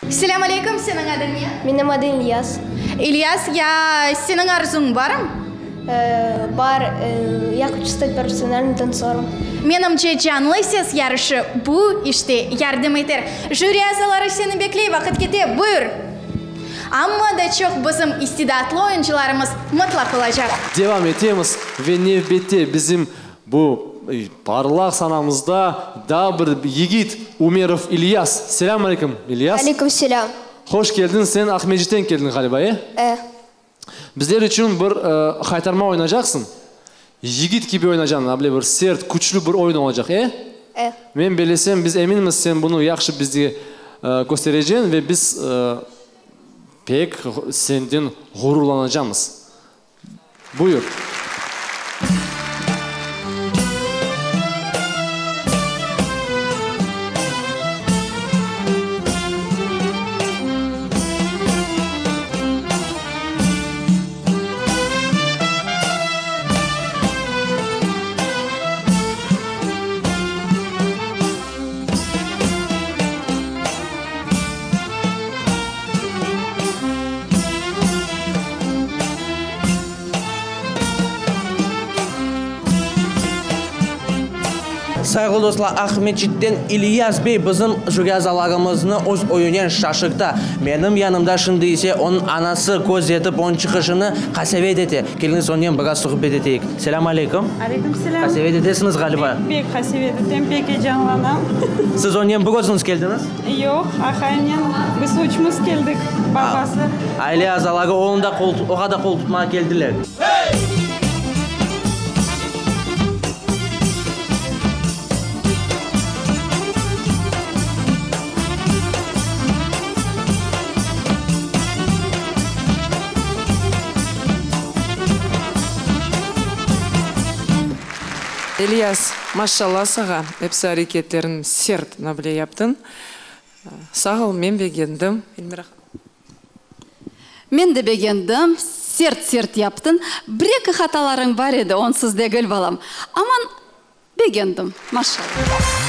Selâm aleyküm, seniñ adıñ ne? Menim adım İlyas. İlyas, ya seniñ arzuñ barmı? Bar, ya hoçu stat professionalnıy tantsorom. Menimce, canlı ses yarışı bu işte yardım eter. Jüri azaları seni bekley, vaqıt kete, buyur! Amma da çoq bizim istidatlı oyuncılarımız mıtlaq olacaq. Devam etemiz ve nevbette bizim bu parlaq sanamızda daa bir yigit, Umerov İlyas. Selâm aleyküm, İlyas. Aleyküm selâm. Hoş keldiñ. Sen Aqmescitten keldiñ, ğaliba, e? E. Bizler içün bir haytarma oynacaqsıñ. Yigit kibi oynacañ, a bile bir sert, küçlü bir oyun olacaq, e? E. Men belesem, biz eminmiz, sen bunı yahşı bizge köstereceñ ve biz pek senden ğururlanacamız. Buyur. Sayğılı dostlar, Aqmescitten İlyas bey bizim jüri azalarımıznı öz oyunen şaşırta. Menim yanımda şimdi ise onıñ anası köz etip onıñ çıqışını qasevet ete. Keliñiz onen biraz suhbet eteyik. Selâm aleyküm. Aleyküm selâm. Qasevet etesiñiz, ğaliba. Pek, pek qasevet etem, pek eyecanlanam. Siz onen bir özüñiz keldiñiz? Yoq, aqayımnen biz üçümiz keldik, babası. Aile azaları onı da qol, oğa da qol tutmağa keldiler. İlyas, maşallah sağa, episi areketleriñ sert, mına bile yaptıñ. Sağ ol, men begendim. Elmira hanım. Men de begendim, sert-sert yaptıñ. Bir-eki hatalarıñ bar edi, onsız degil, balam. Aman, begendim, maşallah.